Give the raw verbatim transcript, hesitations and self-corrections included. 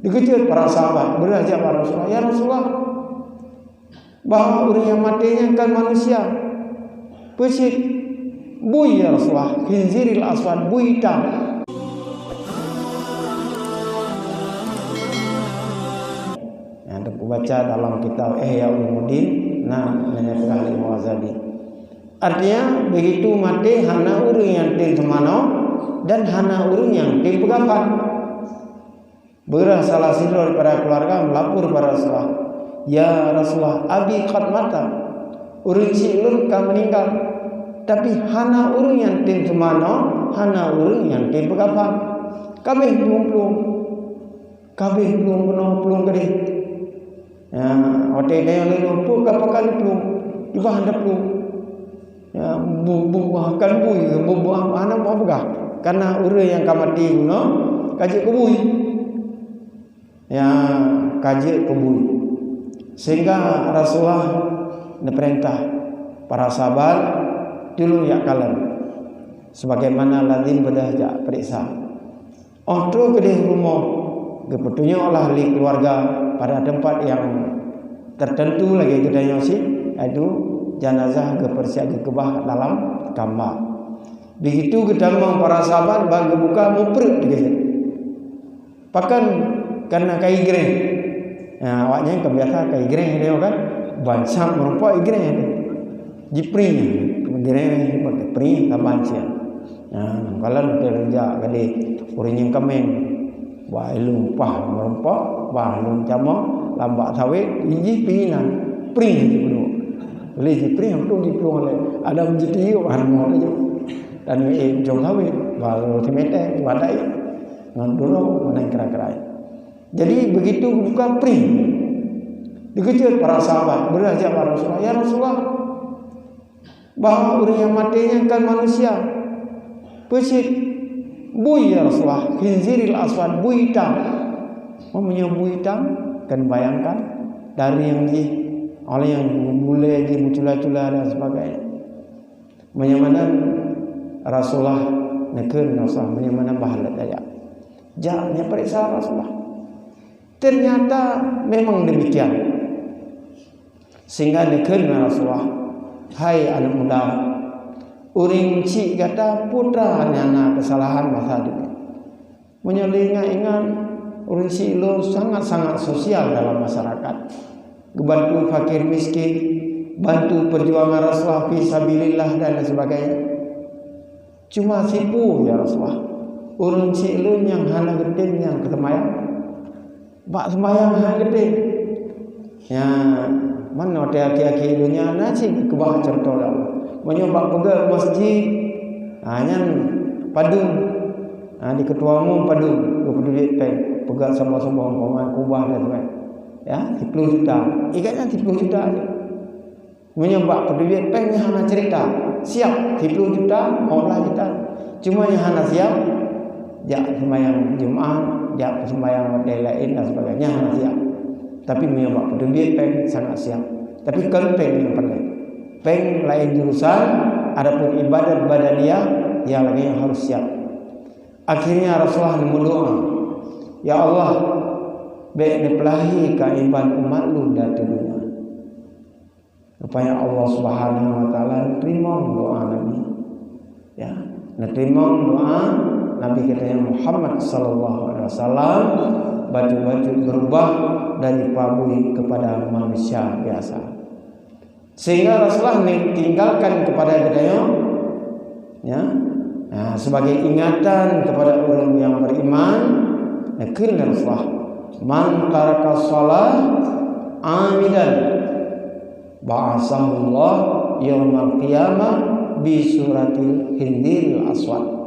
Dikeujot para sahabat, beureuh jak bak Rasulullah, "Ya Rasulullah, bahwa ureuëng nyang maté nyan kon manusia. Peue cit?" "Bui, ya Rasulullah, khinziril aswad, bui itam." Nyang teupeue baca dalam kitab Ihya Ulumuddin, na, na nyang peugah lé Imam Ghazali. Artinya, begitu maté hana ureuëng nyang tem seumanoe dan hana ureuëng nyang tem peukafan. Beureuh salah sidroe daripada keuluwarga meulapor bak Rasulullah, "Ya Rasulullah, abi qad mata. Ureuëng chik lôn ka meuninggai, tapi hana ureuëng nyang tem seumanoe, hana ureuëng nyang tem peukafan. Ka abéh plueng-plueng. Ka abéh plueng keunoe, plueng keudeh." Ya, watée tanyoe lé lôn, "Peue ka pakai plueng? Iban hana plueng." Ya, bu-, bu-, bukan bui, bu-, bu-, hana mau peugah. Karena ureuëng nyang ka maté bunoe, ka jeuet keu bui. Ya, ka jeuet keu bui. Sehingga Rasulullah neupeurintah para sahabat, "Tulông jak kalon." Sebagaimana lazim beudeuh jak peuriksa. Óh troh keudeh rumoh, geupeutunyoklah lé keuluwarga pada teumpat nyang teuteuntu lagée geutanyoe cit, yaitu janazah geupeursiap geukeubah dalam kamba. Begitu geutamong para sahabat, ban geubuka mupreuek teugét. Pakon kana ka igreh. Nah, awaknyan ka biasa ka igreh dia kan. Ban sab meurumpok igreh. Jiprih. Igreh, jiprih saban siat. Nah, kalau nak kerja kali ureuëng nyang kameng. Wah, ilung pah meurumpok, wah, ilung camong, lambak sawét, iji pinginan. Prih jipeuduk. Lé jiprih, untung jiplueng lé. Ada meujitiuk, wah, mau laju. Dan eh, jong sawét, baru simeter, wadai. Ngon dulu, mana kira-kira. Jadi, begitu buka prih. Dikeujot para sahabat, beureuh jak bak Rasulullah, "Ya Rasulullah, bahwa ureuëng nyang maté nyan kon manusia. Peue cit?" "Bui, ya Rasulullah, khinziril aswad, bui itam." Oh, meunyoe bui itam, kan bayangkan, dariéng jih, oleh nyang bulée jih, meucula-cula dan sebagainya. Meunyoe meunan Rasulullah neukheun Rasulullah, meunyoe meunan bah lé tajak. Jak, neupeuriksa Rasulullah. Ternyata memang demikian. Sehingga neukheun Rasulullah, "Hai aneuëk muda, ureuëng chik gata peue teuma nyang na keusalahan masa dulu. Meunyoe lé ingat-ingat, ureuëng chik lôn sangat-sangat sosial dalam masyarakat. Geubantu fakir miskin, bantu peujuangan Rasulullah fi sabilillah dan lain sebagainya. Cuma sipeue, ya Rasulullah, ureuëng chik lôn nyang hana geutem nyang keuseumayang. Bak seumayang hana geutem." Ya, meunoe di akhé-akhé donya na cit keubah cuntoh lom. Meunyoe bak peugét masjid, ha, nyan padum. Ha, di ketua umum padum, dua puluh duit péng. Peugét saboh-saboh, umpama kubah dan sebagainya. Ya, sepuluh juta. Ingat nyan sepuluh juta. Meunyoe bak peuteubiet péng nyan hana cerita, siab siploh juta, lima belas juta. Cuma nyang hana siab, jak seumayang Jumat, jak seumayang watée laén dan sebagainya, hana siab. Tapi meunyoe bak peuteubiet péng sangat siab. Tapi kon péng nyang peureulée. Péng laén jurusan, adapun ibadat badaniah, nyang lagée nyan harus siab. Akhirnya Rasulullah meudoá, "Ya Allah, bék neupeulahé keuaiban umat lôn di ateueh donya." Rupanya Allah Subhanahu wa Taala neuteurimong doá Nabi. Ya, neuteurimong doá Nabi kita yang Muhammad sallallahu alaihi wasallam, bacut-bacut berubah dari pabui kepada manusia biasa. Sehingga Rasulullah meninggalkan kepada kita yang, ya, nah, sebagai ingatan kepada orang yang beriman, neukheun Rasulullah, "Man taraka shalah amidan, ba'asahullah yaumal qiyamah bi suratil khinziril aswad."